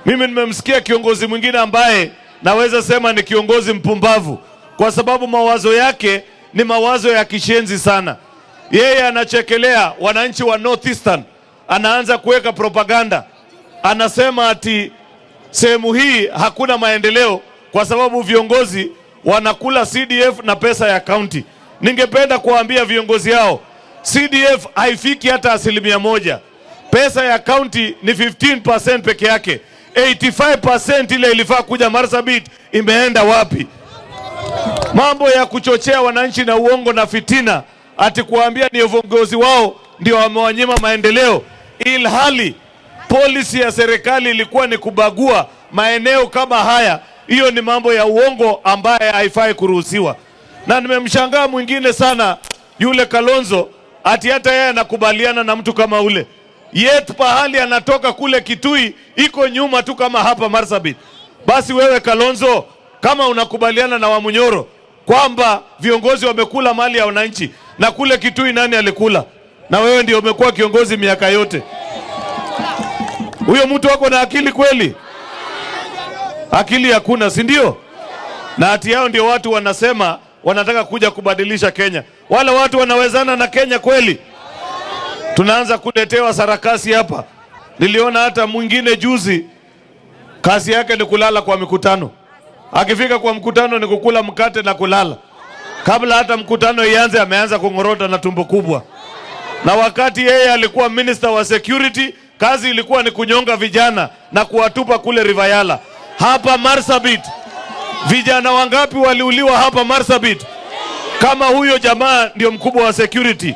Mimi nimemsikia kiongozi mwingine ambaye naweza sema ni kiongozi mpumbavu, kwa sababu mawazo yake ni mawazo ya kishenzi sana. Yeye anachekelea wananchi wa North Eastern, anaanza kuweka propaganda, anasema ati sehemu hii hakuna maendeleo kwa sababu viongozi wanakula CDF na pesa ya county. Ningependa kuwaambia viongozi hao, CDF haifiki hata 1%. Pesa ya county ni 15% peke yake. 85% ile ilifaa kuja Marsabit imeenda wapi? Mambo ya kuchochea wananchi na uongo na fitina, ati kuambia ni viongozi wao ndio wamewanyima maendeleo, ilhali policy ya serikali ilikuwa ni kubagua maeneo kama haya. Hiyo ni mambo ya uongo ambaye haifai kuruhusiwa. Na nimemshangaa mwingine sana yule Kalonzo, ati hata yeye anakubaliana na mtu kama ule, yet pahali anatoka kule Kitui iko nyuma tu kama hapa Marsabit. Basi wewe Kalonzo, kama unakubaliana na Wamunyoro kwamba viongozi wamekula mali ya wananchi, na kule Kitui nani alikula? Na wewe ndio umekuwa kiongozi miaka yote. Huyo mtu wako na akili kweli? Akili hakuna, si ndio? Na ati yao ndio watu wanasema wanataka kuja kubadilisha Kenya. Wale watu wanawezana na Kenya kweli? Tunaanza kuletewa sarakasi hapa. Niliona hata mwingine juzi, kazi yake ni kulala kwa mikutano. Akifika kwa mkutano ni kukula mkate na kulala. Kabla hata mkutano ianze, ameanza kungorota na tumbo kubwa. Na wakati yeye alikuwa minister wa security, kazi ilikuwa ni kunyonga vijana na kuwatupa kule River Yala. Hapa Marsabit, vijana wangapi waliuliwa hapa Marsabit? Kama huyo jamaa ndio mkubwa wa security,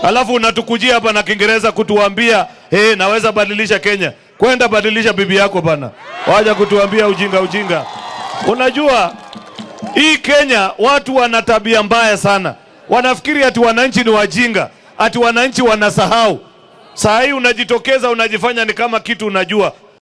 alafu unatukujia hapa na Kiingereza kutuambia hey, naweza badilisha Kenya. Kwenda badilisha bibi yako bana, waja kutuambia ujinga ujinga. Unajua hii Kenya watu wana tabia mbaya sana, wanafikiri ati wananchi ni wajinga, ati wananchi wanasahau. Saa hii unajitokeza unajifanya ni kama kitu unajua.